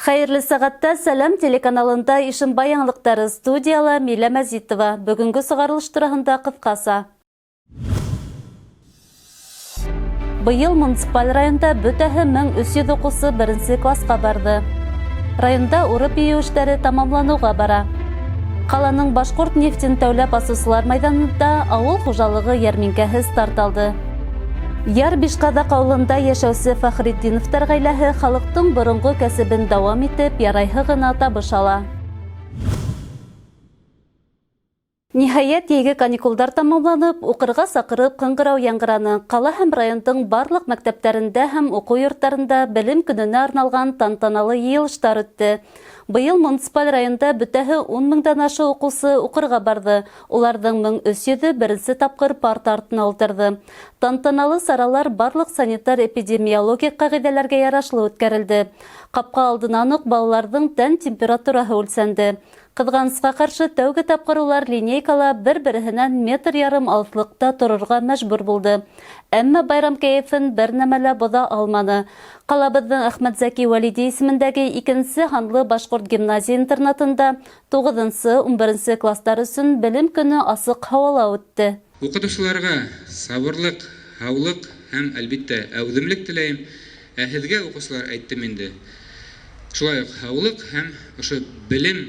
Хәйерле сәғәттә Сәләм телеканалында Ишембай яңылыҡтары студияла Милә Мәзитова. Бөгөнгө сығарылыш тураһында ҡыҫҡаса. Быйыл муниципаль районда бөтәһе 1300 уҡыусы беренсе класҡа барҙы. Районда урып йыйыу эштәре тамамланыуға бара. Ҡаланың Башҡорт нефтен тәүләп асыусылар майҙанында ауыл хужалығы йәрминкәһе старт алды. Яр Бишҡаҙаҡ ауылында йәшәүсе Фәхретдиновтар ғаиләһе халыҡтың боронғо кәсебен дауам итеп, ярайһы ғына табыш ала. Ниһайәт, йәйге каникулдар тамамланып, уҡырға саҡырып ҡыңғырау яңғыраны. Ҡала һәм райондың барлыҡ мәктәптәрендә һәм уҡыу йорттарында белем көнөнә арналған тантаналы йыйылыштар үтте. Быйыл муниципаль районда бөтәһе ун меңдән ашыу уҡыусы уҡырға барҙы. Уларҙың 1300-ө беренсе тапҡыр парта артына ултырҙы. Тантаналы саралар барлыҡ санитар-эпидемиологик ҡағиҙәләргә ярашлы үткәрелде. Ҡапҡа алдынан уҡ балаларҙың тән температураһы үлсәнде. Ҡыҙғанысҡа ҡаршы, тәүге тапҡыр улар линейкала бер-береһенән метр ярым алыҫлыҡта торорға мәжбүр булды. Әммә байрам кәйефен бер нәмә лә боҙа алманы. Ҡалабыҙҙың Әхмәтзәки Вәлиди исемендәге икенсе һанлы башҡорт гимназия-интернатында туғыҙынсы, унберенсе кластар өсөн белем көнө асыҡ һауала үтте. Уҡытыусыларға сабырлыҡ, һаулыҡ һәм, әлбиттә, әүҙемлек теләйем. Ә һеҙгә, уҡыусылар, әйттем инде, шулай уҡ һаулыҡ һәм ошо белем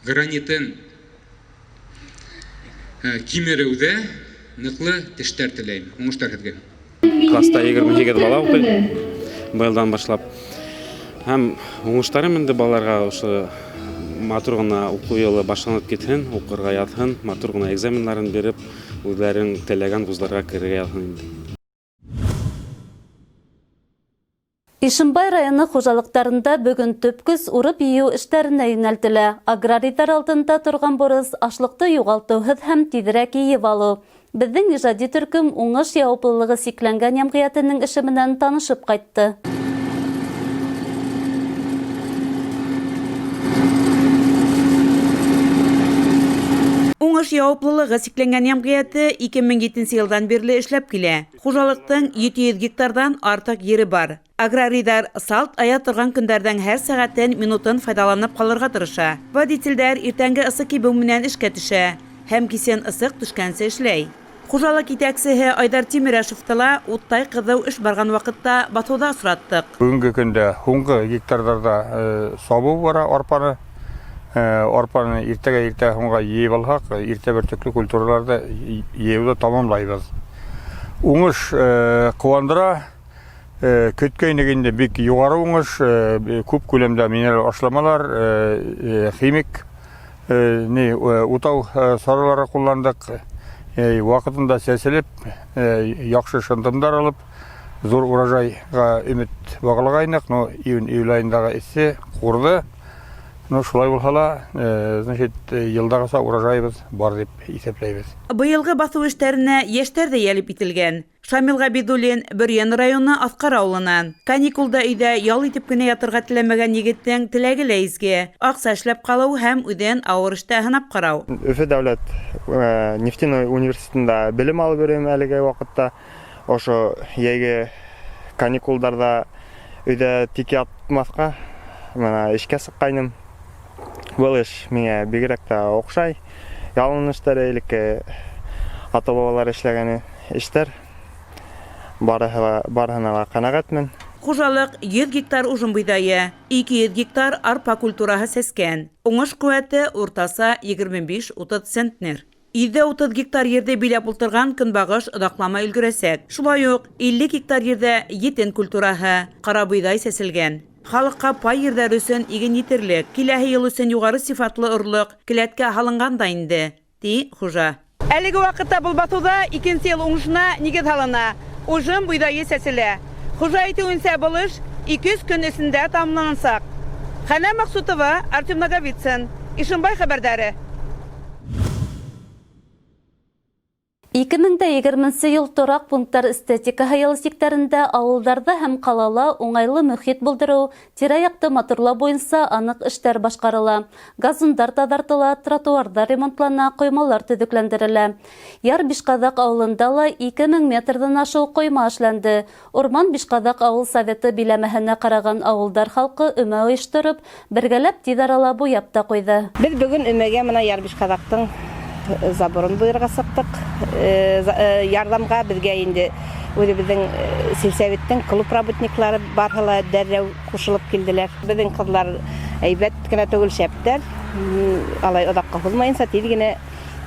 гранитын кимереүҙә ныҡлы тештәр теләйем. Уңыштар һеҙгә. Класста 28 бала уҡый быйылдан башлап. Һәм уңыштарым инде балаларға ошо матур ғына уҡыу йылы башланып китһен, уҡырға яҙһын, матур ғына экзаменларын биреп, үҙҙәрен теләгән вузларға керергә яҙһын инде. Ишембай районы хужалыҡтарында бөгөн төп көс урып йыйыу эштәренә йүнәлтелә. Аграрийҙар алдында торған бурыс ашлыҡты юғалтыуһыҙ һәм тиҙерәк йыйып алыу. Беҙҙең ижади төркөм Уңыш яуаплылығы сикләнгән йәмғиәтенең эше менән танышып ҡайтты. Уңыш яуаплылығы сикләнгән йәмғиәте 2007 йылдан бирле эшләп килә. Хужалыҡтың 700 гектарҙан артыҡ ере бар. Аграрийҙар салт ая торған көндәрҙең һәр сәғәтен, минутын файҙаланып ҡалырға тырыша. Водителдәр иртәнге ысыҡ кибеү менән эшкә төшә һәм кисен ысыҡ төшкәнсе эшләй. Хужалыҡ етәксеһе Айҙар Тимерәшевты ла уттай ҡыҙыу эш барған ваҡытта баҫыуҙа осраттыҡ. Бөгөнгө көндә һуңғы гектарҙарҙа сабыу бара арпаны. Арпаны иртәгә иртә һуңға йыйып алһаҡ, иртә бөртөклө культураларҙы йыйыуҙы тамамлайбыҙ. Уңыш ҡыуандыра. Көткәйнек инде бик юғары уңыш, күп күләмдә минерал ашламалар, химик, утау саралары ҡулландыҡ. Ваҡытында сәселеп, яҡшы шындымдар алып, ҙур урожайға өмөт бағлағайныҡ, но июнь, июль айындағы эҫе ҡурҙы. Но шулай булһа ла, йылдағыса урожайыбыҙ бар тип иҫәпләйбеҙ. Быйылғы баҫыу эштәренә йәштәр ҙә йәлеп ителгән. Шамил Ғәбиҙуллин Бөрйән районы Аҫҡар ауылынан. Каникулда өйҙә ял итеп кенә ятырға теләмәгән егеттең теләге лә изге. Аҡса эшләп ҡалыу һәм үҙен ауыр эштә һынап ҡарау. Өфө дәүләт нефтяной университетында белем алып йөрөйөм әлеге ваҡытта. Ошо йәйге каникулдарҙа өйҙә тик ятмаҫҡа, мына эшкә сыҡҡайным. Был эш миңә бигерәк тә оҡшай. Ялын эштәре, элекке ата-бабалар эшләгән эштәр. Барыһына ла ҡәнәғәтмен. Хужалыҡ 100 гектар ужым бойҙайы, 200 гектар арпа культураһы сәскән. Уңыш ҡеүәте уртаса егерме биш-утыҙ центнер. Йөҙҙә утыҙ гектар ерҙе биләп ултырған көнбағыш оҙаҡламай өлгөрәсәк. Шулай уҡ 50 гектар ерҙә етен культураһы, ҡара бойҙай сәселгән. Халыҡҡа пай ерҙәр өсөн иген етерлек. Киләһе йыл өсөн юғары сифатлы орлоҡ келәткә һалынған да инде, ти хужа. Әлеге ваҡытта был баҫыуҙа икенсе йыл уңышына нигеҙ һалына. Ужым бойҙайы сәселә. Хужа әйтеүенсә, был эш 200 көн эсендә тамамланасаҡ. Хәнә Маҡсутова, Артем Наговицын, Ишембай хәбәрҙәре. 2020 йыл тораҡ пункттар эстетикаһы йылы сиктәрендә ауылдарҙа һәм ҡалала уңайлы мөхит булдырыу, тирә-яҡты матурлау буйынса аныҡ эштәр башҡарыла. Газондар таҙартыла, тротуарҙар ремонтлана, ҡоймалар төҙөкләндерелә. Яр Бишҡаҙаҡ ауылында ла 2000 метрҙан ашыу ҡойма эшләнде. Урман Бишҡаҙаҡ ауыл советы биләмәһенә ҡараған ауылдар халҡы өмә ойоштороп, бергәләп тиҙ арала буяп та ҡуйҙы. Беҙ бөгөн өмәгә мына Яр Бишҡаҙаҡтың заборын буйырға сыҡтыҡ. Ярҙамға беҙгә инде үҙебеҙҙең сельсоветтың клуб работниклары барыһы ла дәррәү ҡушылып килделәр. Беҙҙең ҡыҙҙар әйбәт кенә түгел, шәптәр. Алай оҙаҡҡа һуҙмайынса тиҙ генә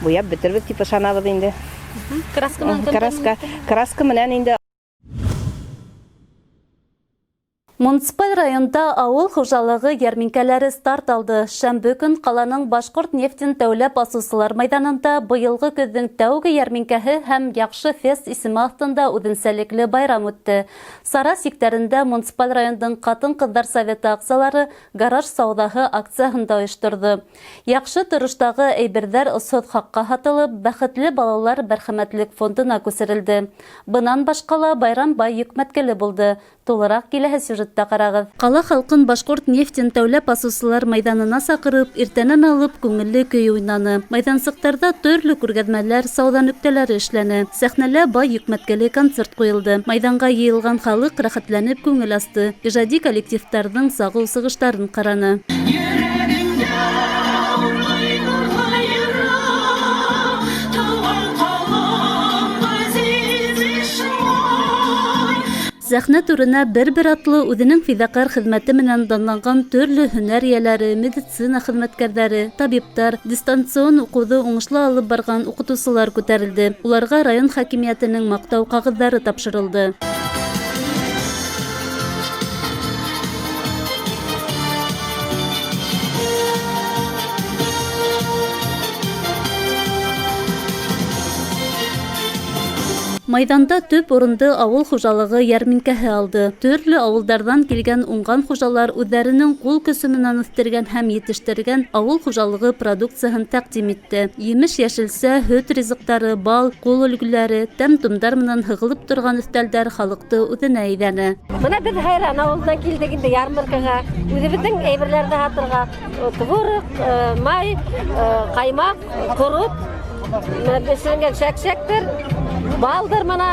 буяп бөтөрбөҙ тип ышанабыҙ инде. Краска менән Краска менән инде. Муниципаль районда ауыл хужалығы йәрминкәләре старт алды. Шәмбе көн ҡаланың Башҡорт нефтен тәүләп асыусылар майҙанында быйылғы көҙҙөң тәүге йәрминкәһе һәм Яҡшы фест исеме аҫтында үҙенсәлекле байрам үтте. Сара сиктәрендә муниципаль райондың ҡатын-ҡыҙҙар советы ағзалары гараж сауҙаһы акцияһын да ойошторҙо. Яҡшы тороштағы әйберҙәр осһоҙ хаҡҡа һатылып, Бәхетле балалар мәрхәмәтлек фондына күсерелде. Бынан башҡа ла байрам бай йөкмәткеле булды. Тулыраҡ киләһе сюжетта ҡарағыҙ. Ҡала халҡын Башҡорт нефтен тәүләп асыусылар майҙанына саҡырып, иртәнән алып күңелле көй уйнаны. Майҙансыҡтарҙа төрлө күргәҙмәләр, сауҙа нөктәләре эшләне. Сәхнәлә бай йөкмәткеле концерт ҡуйылды. Майҙанға йыйылған халыҡ рәхәтләнеп күңел асты. Ижади коллективтарҙың сағыу сығыштарын ҡараны. Сәхнә түренә бер-бер атлы үҙенең фиҙаҡәр хеҙмәте менән данланған төрлө һөнәр эйәләре, медицина хеҙмәткәрҙәре, табиптар, дистанцион уҡыуҙы уңышлы алып барған уҡытыусылар күтәрелде. Уларға район хакимиәтенең маҡтау ҡағыҙҙары тапшырылды. Майҙанда төп урынды ауыл хужалығы йәрминкәһе алды. Төрлө ауылдарҙан килгән уңған хужалар үҙҙәренең ҡул көсө менән үҫтергән һәм етештергән ауыл хужалығы продукцияһын тәҡдим итте. Емеш, йәшелсә, һөт ризыҡтары, бал, ҡул өлгөләре, тәм-томдар менән һығылып торған өҫтәлдәр халыҡты үҙенә әйҙәне. Бына беҙ Һайран ауылынан килдек инде ярмаркаға, үҙебеҙҙең әйберҙәрҙе һатырға. Творог, май, ҡаймаҡ, ҡорот, бешеренгән шәк-шәктер, балдыр мына,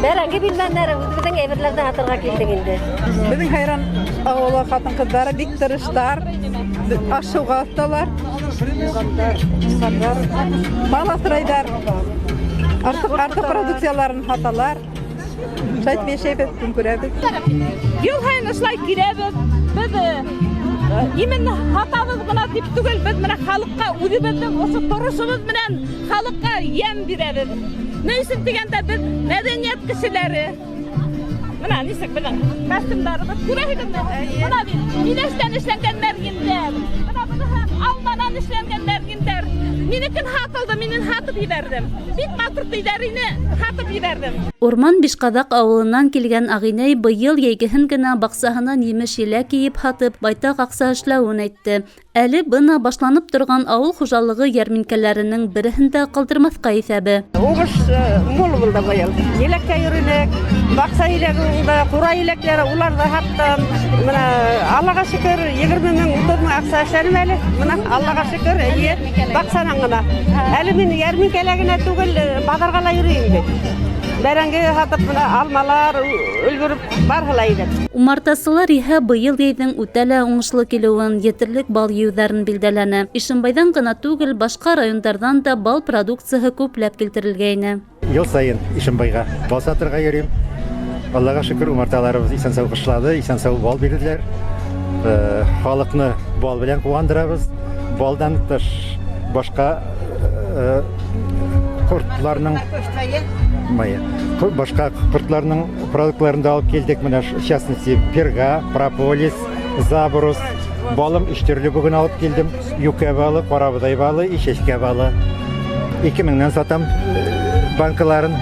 бәрәңге билмәндәре, үҙебеҙҙең әйберҙәрҙе һатырға килдек инде. Беҙҙең Һайран ауылы ҡатын-ҡыҙҙары бик тырыштар, аш-һыуға оҫталар, мал аҫрайҙар, артыҡ продукцияларын һаталар. Шулай итеп йәшәйбеҙ, көн күрәбеҙ. Йыл һайын ошолай киләбеҙ. Беҙ именно һатабыҙ ғына тип түгел, беҙ менә халыҡҡа үҙебеҙҙең ошо торошобоҙ менән халыҡҡа йәм бирәбеҙ. Ни өсөн тигәндә, беҙ мәҙәниәт кешеләре. Бына нисек беҙҙең костюмдарыбыҙ, күрәһегеҙме? Бына бит миләштән эшләнгән мәргендәр, бына быныһы алманан эшләнгән мәргендәр. Минекен һатылды, минең һатып ебәрҙем. Бик матур тейҙәр ине, һатып ебәрҙем. Урман Бишҡаҙаҡ ауылынан килгән ағинәй быйыл йәйгеһен генә баҡсаһынан емеш-еләк йыйып һатып, байтаҡ аҡса эшләүен әйтте. Әле бына башланып торған ауыл хужалығы йәрминкәләренең береһен дә ҡалдырмаҫҡа иҫәбе. Уңыш мул булды быйыл. Еләккә йөрөнөк, баҡса еләге булды, ҡура еләктәре, улар ҙа һаттым. Бына Аллаға шөкөр, 20 мең, 30 мең аҡса эшләнем әле. Бына Аллаға шөкөр, эйе, баҡсанан ғына. Әле мин йәрминкәлә генә түгел, баҙарға ла йөрөйөм бит. Бәрәңге һатып, бына алмалар өлгөрөп барыһы ла ине. Умартасылар иһә быйыл йәйҙең үтә лә уңышлы килеүен, етерлек бал йыйыуҙарын билдәләне. Ишембайҙан ғына түгел, башҡа райондарҙан да бал продукцияһы күпләп килтерелгәйне. Йыл сайын Ишембайға бал сатырға йөрөйөм. Аллаға шөкөр, умарталарыбыҙ иҫән-һау ҡышланы, иҫән-һау бал бирҙеләр. Халыҡны бал белән ҡыуандырабыҙ. Балдан тыш башҡа ҡортларның мае, башҡа ҡортларның продуктларын да алып килдек. Менә в частности, перга, прополис, забрус, балым өс төрлө бөгөн алып килдем. Юкә балы, ҡарабоҙай балы, чәчкә балы. 2000-нән сатам банкаларын.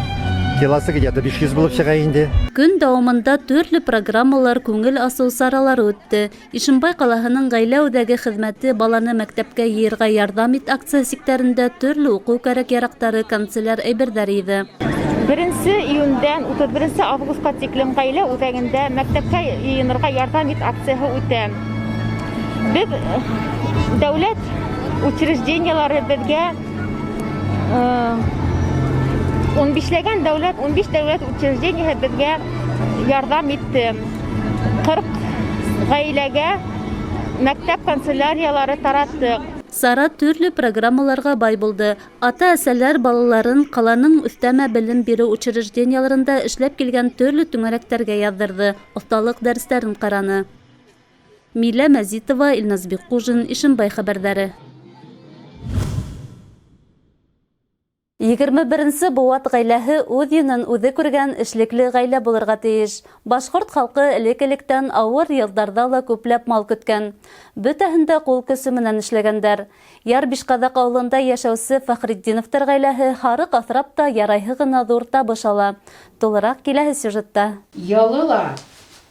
Килосы где-то 500 булып чыга инде. Көн дәвамында төрле программалар, күңел асыу саралары үтте. Ишембай ҡалаһының ғаилә үҙәге хеҙмәте баланы мәктәпкә йыйырға ярҙам ит акция сиктәрендә төрлө уҡыу кәрәк-яраҡтары, канцеляр әйберҙәр йыйҙы. 1 июндән 31 августҡа тиклем ғаилә үҙәгендә мәктәпкә йыйынырға ярҙам ит акцияһы үтә. Беҙ дәүләт учреждениелары беҙгә 15 дәүләт, 15 дәүләт учреждениеһы беҙгә ярҙам итте. 40 ғаиләгә мәктәп канцеляриялары тараттыҡ. Сара төрлө программаларға бай булды. Ата-әсәләр балаларын ҡаланың өҫтәмә белем биреү учреждениеларында эшләп килгән төрлө түңәрәктәргә яҙҙырҙы, оҫталыҡ дәрестәрен ҡараны. Милә Мәзитова, Илназ Бикҡужин, Ишембай хәбәрҙәре. 21-нсе быуат ғаиләһе үҙ йөнөн үҙе күргән эшлекле ғаилә булырға тейеш. Башҡорт халҡы элек-электән ауыр йылдарҙа ла күпләп мал көткән. Бөтәһен дә ҡул көсө менән эшләгәндәр. Яр Бишҡаҙаҡ ауылында йәшәүсе Фәхретдиновтар ғаиләһе һарыҡ аҫрап та ярайһы ғына ҙур табыш ала. Тулыраҡ киләһе сюжетта. Йылы ла,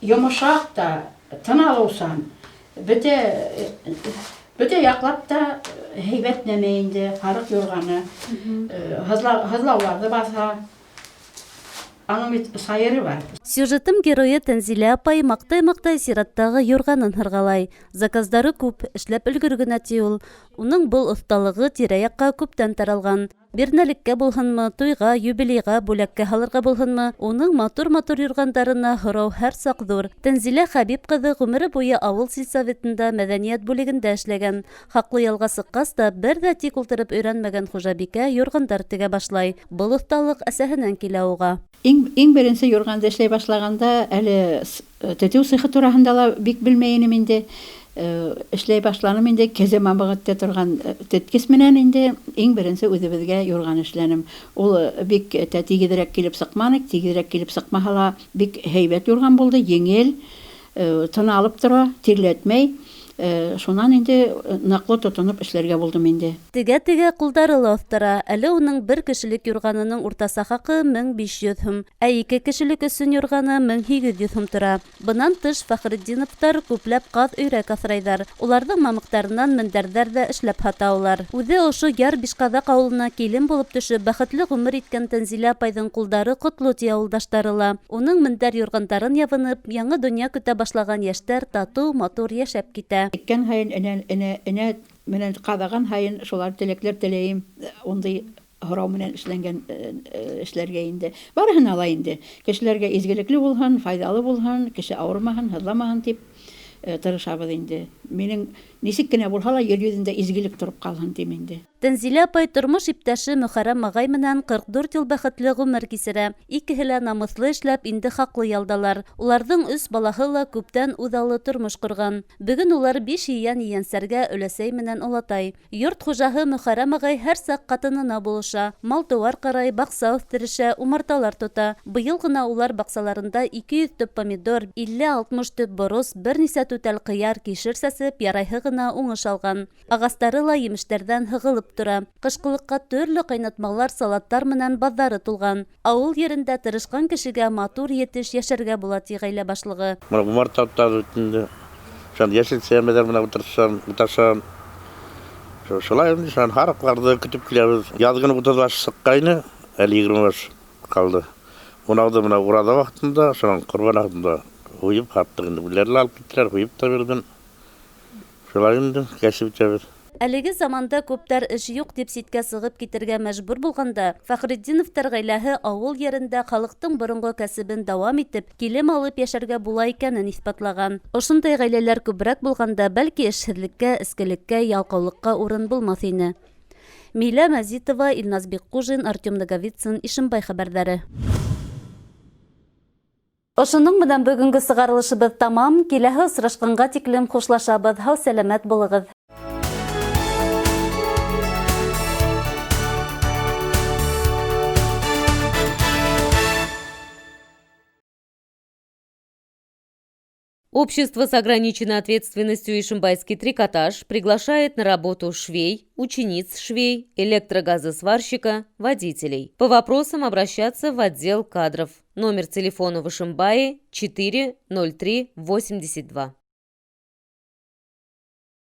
йомшаҡ та, тын алыусан, бөтә яҡлап та һәйбәт нәмә инде, һарыҡ юрғаны, һыҙлауларҙы баҫа, аның бит сайыры бар. Сюжетым геройы Тәнзилә апай маҡтай-маҡтай сираттағы юрғанын һырғалай. Заказдары күп, эшләп өлгөр генә ти ул. Уның был оҫталығы тирә-яҡҡа күптән таралған. Бирнәлеккә булһынмы, туйға, юбилейға, бүләккә һалырға булһынмы, уның матур-матур юрғандарына һорау һәр саҡ ҙур. Тәнзилә Хәбип ҡыҙы ғүмере буйы ауыл сельсоветында мәҙәниәт бүлегендә эшләгән. Хаҡлы ялға сыҡҡас та бер ҙә тик ултырып өйрәнмәгән хужабикә юрғандар тегә башлай. Был оҫталыҡ әсәһенән килә уға. Иң беренсе юрғанды эшләй башлағанда әле тетеү цехы тураһында ла бик белмәй инем инде. Эшләй башланым инде, кәзә мамығы тетә торған теткес менән инде иң беренсе үҙебеҙгә юрған эшләнем. Ул бик тә тигеҙерәк килеп сыҡманы, тигеҙерәк килеп сыҡмаһа ла бик һәйбәт юрған булды, еңел, тын алып тора, тирләтмәй. Шунан инде ныҡлы тотоноп эшләргә булдым инде. Тегә-тегә ҡулдары ла оҫтара. Әле уның бер кешелек юрғанының уртаса хаҡы 1500 һум, ә ике кешелек өсөн юрғаны 1800 һум тора. Бынан тыш Фәхретдиновтар күпләп ҡаҙ-өйрәк аҫрайҙар. Уларҙың мамыҡтарынан мендәрҙәр ҙә эшләп һата улар. Үҙе ошо Яр Бишҡаҙаҡ ауылына килен булып төшөп, бәхетле ғүмер иткән Тәнзилә апайҙың ҡулдары ҡотло ти ауылдаштары ла. Уның мендәр юрғандарын ябынып, яңы донъя көтә башлаған йәштәр татыу, матур йәшәп китә. Теккән һайын, энә менән ҡаҙаған һайын шулар теләкләр теләйем, ундай һорау менән эшләнгән эшләргә инде. Барыһын ала инде. Кешеләргә изгелекле булһын, файҙалы булһын, кеше ауырмаһын, һыҙламаһын тип тырышабыҙ инде. Минең нисек кенә булһа ла ер йөҙөндә изгелек тороп ҡалһын тим инде. Тәнзилә апай тормош иптәше Мөхәррәм ағай менән 44 йыл бәхетле ғүмер кисерә. Икеһе лә намыҫлы эшләп, инде хаҡлы ялдалар. Уларҙың 3 балаһы ла күптән үҙаллы тормош ҡорған. Бөгөн улар 5 ейән ейәнсәргә өләсәй менән олатай. Йорт хужаһы Мөхәррәм ағай һәр саҡ ҡатынына булыша. Мал-тыуар ҡарай, баҡса үҫтерешә, умарталар тота. Быйыл ғына улар баҡсаларында 200 төп помидор, 50-60 төп борос, бер нисә түтәл ҡыяр, кишер сәсеп, ярайһы ғына уңыш алған. Ағастары ла емештәрҙән һығылып тора. Ҡышҡылыҡҡа төрлө ҡайнатмалар, салаттар менән баҙҙары тулған. Ауыл ерендә тырышҡан кешегә матур етеш йәшәргә була, ти ғаилә башлығы. Бына умарта тотабыҙ бит инде. Шунан йәшелсә мәҙәр менән ултырсам. Шулай инде, шунан һарыҡларҙы көтөп киләбеҙ. Яҙ көнө 30 баш сыҡҡайны, әле 20 баш ҡалды. Унауҙы бына ураҙа ваҡытында, шунан ҡорбан ваҡытында һуйып һаттыҡ инде. Үләр лә алып киттеләр, һуйып та бирҙем. Шулай инде, кәсеп итәбеҙ. Әлеге заманда күптәр эш юҡ тип ситкә сығып китергә мәжбүр булғанда, Фәхретдиновтар ғаиләһе ауыл ерендә халыҡтың боронғо кәсебен дауам итеп, килем алып йәшәргә була икәнен иҫбатлаған. Ошондай ғаиләләр күберәк булғанда, бәлки эшһеҙлеккә, эскелеккә, ялҡаулыҡҡа урын булмаҫ ине. Милә Мәзитова, Илназ Бикҡужин, Артем Наговицын, Ишембай хәбәрҙәре. Ошоноң менән бөгөнгө сығарылышыбыҙ тамам. Киләһе осрашҡанға тиклем хушлашабыҙ. Һау сәләмәт булығыҙ. Общество с ограниченной ответственностью «Ишимбайский трикотаж» приглашает на работу швей, учениц швей, электрогазосварщика, водителей. По вопросам обращаться в отдел кадров. Номер телефона в Ишимбае 4 03 82.